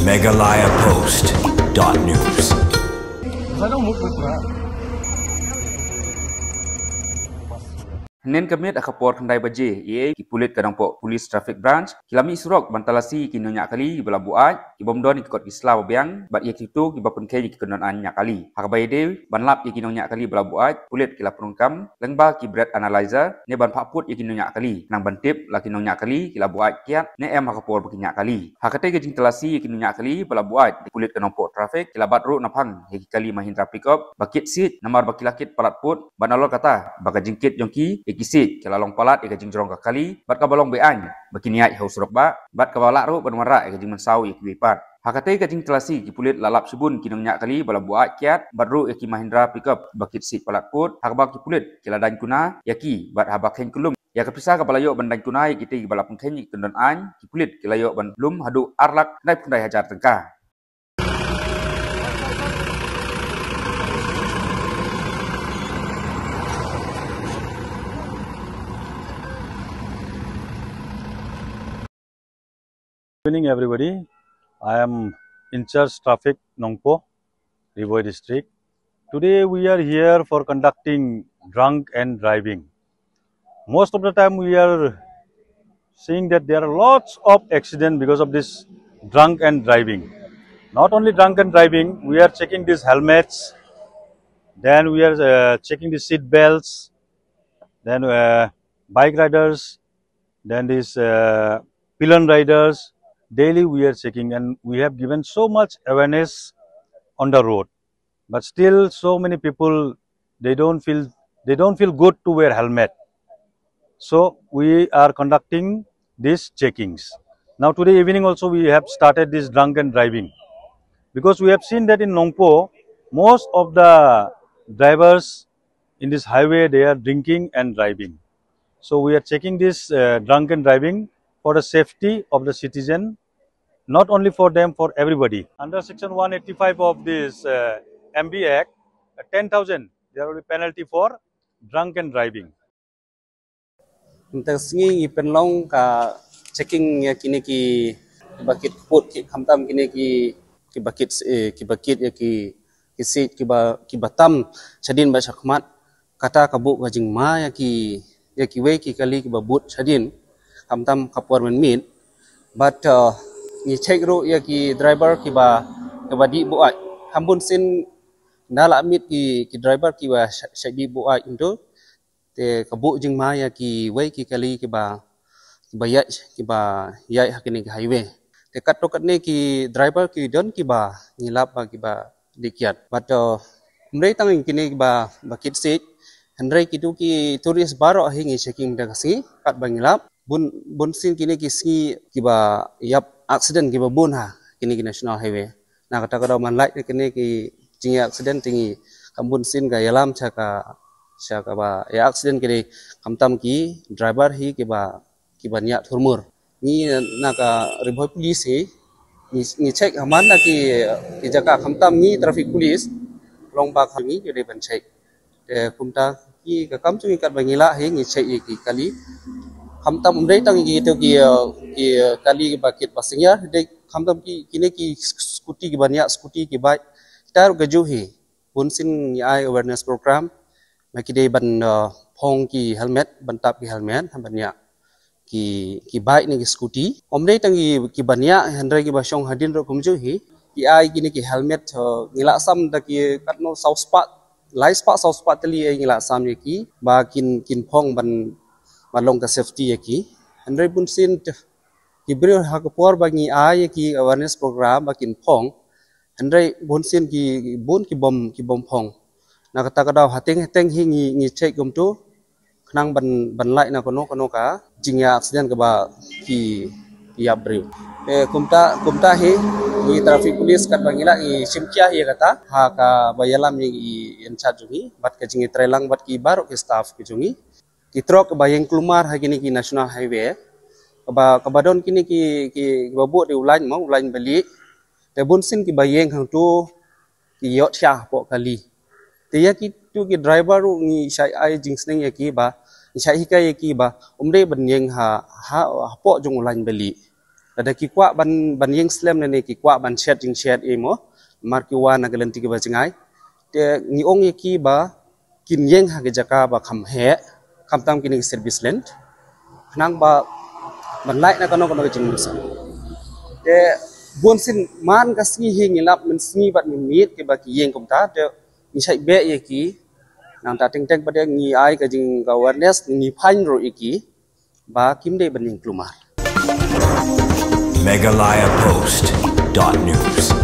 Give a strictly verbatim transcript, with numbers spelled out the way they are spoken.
Meghalaya Post dot news. Hynnin ka miet ha ka por khyndai baje ïa ki pulit ka Nongpoh Police Traffic Branch ki la mih surok ban talasi ïa ki nongñiah kali ba la buaid, ki bym don ïa ki kot ki sla ba biang bad ïa kito kiba pynkheiñ ïa ki kyndon aiñ ñiah kali. Ha kaba ïadei ban lap ïa ki nongñiah kali ba la buaid, pulit ki la pyndonkam lyngba ki breath analyzer ne ban phah pud ïa ki nongñiah kali khnang ban tip la ki nongñiah kali ki la buaid kiad ne em ha ka por ba ki ñiah kali. Ha katei ka jingtalasi ïa ki nongñiah kali ba la buaid, ki pulit ka Nongpoh Traffic ki la bat ruh naphang ïa ki kali Mahindra pickup ba kit siej namar ba ki la kit palat pud, bad nalor kata ba ka jingkit jong ki ïa ki siej ki la long palat ïa ka jingjrong ka kali bad kaba long be-aiñ ba kin ïaid ha u surok bah bad kaba lah ruh ban wanrah ïa ka jingmynsaw ïa kiwei pat. Ha katei ka jingtalasi ki pulit la lap shibun ki nongñiah kali ba la buaid kiad bad ruh ïa ki Mahindra pickup ba kit siej palat pud, ha kaba ki pulit ki la daiñ kuna ïa ki bad haba kheiñ kyllum ïa ka pisa kaba la ïoh ban daiñ kuna ïa kitei kiba la pynkheiñ ïa ki kyndon aiñ, ki pulit ki la ïoh ban lum haduh ar lak khyndai phew khyndai hajar tyngka. Good evening, everybody. I am in charge traffic Nongpoh, Ri Bhoi district. Today we are here for conducting drunk and driving. Most of the time we are seeing that there are lots of accidents because of this drunk and driving. Not only drunk and driving, we are checking these helmets, then we are uh, checking the seat belts, then uh, bike riders, then these uh, pillion riders. Daily we are checking, and we have given so much awareness on the road. But still, so many people, they don't feel they don't feel good to wear helmet. So we are conducting these checkings. Now today evening also we have started this drunk and driving, because we have seen that in Nongpoh most of the drivers in this highway, they are drinking and driving. So we are checking this uh, drunken driving for the safety of the citizen, not only for them, for everybody. Under section one eighty-five of this uh, M B Act, uh, ten thousand, there will be penalty for drunken driving. Mynta ka sngi ngi pynlong ka checking ïa kine ki ba kit kput ki khamtam kine ki ki ba kit eh, ki ba kit ïa ki ki siej ki ba ki ba tam shadien ba shakhmat, kata ka buh ka jingma ïa ki ïa kiwei ki kali ki ba bud shadien khamtam ka por mynmiet. Bad uh, ngi check ruh ïa ki driver ki ba ki ba dih buaid. Kham bun sien da la miet ki ki driver ki ba shai dih buaid into te ka buh jingma ïa kiwei ki kali ki ba ki ba ïaid ki ba ïaid ha kine ki highway. Te katto katne ki driver ki don ki ba ngi lap ba ki ba dih kiad. Bad uh, ym dei tang kine ki ba ba kit siej, hynrei kitu ki tourist baroh hi ngi checking mynta ka sngi kat ba ngi lap. Bun bun sien kine ki sngi ki ba ïap accident ki ba bun ha kine ki national highway. Na kata ka daw man lait na kine ki jingïa accident te ngi kham bun sien ka ïalam sha ka sha ka ba ïa accident ki dei khamtam ki driver hi ki ba ki ba niat thurmur. Ngi na ka Ri Bhoi Police hi ngi ngi check ha man na ki ki jaka khamtam ngi traffic police long ba kha ngi ki dei ban check. Te kumta ki ka kam jong ngi kat ba ngi lah hi ngi check ïa ki kali. Khamtam ym dei tang ki to ki uh, ki uh, kali ba kit passenger, dei khamtam ki kine ki scooty ki ba niat scooty ki bike. Tar ka ju hi bun sien ngi ai awareness program. Ma ki dei ban uh, phong ki helmet, ban tap ki helmet ban niat ki ki bike ne ki scooty. Ym dei tang ki ki ba niat, hynrei ki ba shong hadien ruh kumjuh hi. Ki ai kine ki helmet uh, ngi lah sam da ki katno saw spah, lai spah saw spah tylli ai ngi lah sam ïa ki ba kin kin phong ban ban long ka safety ïa ki. Hynrei bun sien ki briew ha ka por ba ngi ai ïa ki awareness program ba kin phong, hynrei bun sien ki bun ki bym ki bym phong. Na kata ka daw hateng hateng hi ngi ngi check kumtu khnang ban ban lait na kano kano ka jingïa accident kaba ki ïap briew. Eh, kumta kumta hi ngi traffic police kat ba ngi lah ngi shim khia hi kata ha ka ba ïalam ngi in charge jong ngi bad ka jingïatreilang bad ki baroh ki staff ki jong ngi. Ki truck ba ïeng kulmar ha kine ki national highway kaba kaba don kine ki ki ba buh di u lain mo u lain bali. Te bun sien ki ba ïeng hangtu ki ïoh thia hapoh kali. Te ïa ki tu ki driver ruh ngi shai ai jingsneng ïa ki ba ngi shai hikai ïa ki ba um dei ban ïeng ha ha hapoh jong u lain bali. Lada ki kwah ban ban ïeng slem ne ki kwah ban shet jingshet ïa mo, mar ki wan na ka lynti kaba jngai. Te ngi ong ïa ki ba kin ïeng ha ka jaka ba kham heh, khamtam kine ki service land. Khnang ba ban lait na kano kano ka jingmynsaw. Te bun sien man ka sngi hi ngi lap mynsngi bad mynmiet kiba ki ïeng kumta, te ngi shait beh ïa ki. Nangta teng teng pat ngi ai ka jing ka awareness, ngi phai ruh ïa ki ba kim dei ban ïeng klumar. Meghalaya Post dot news.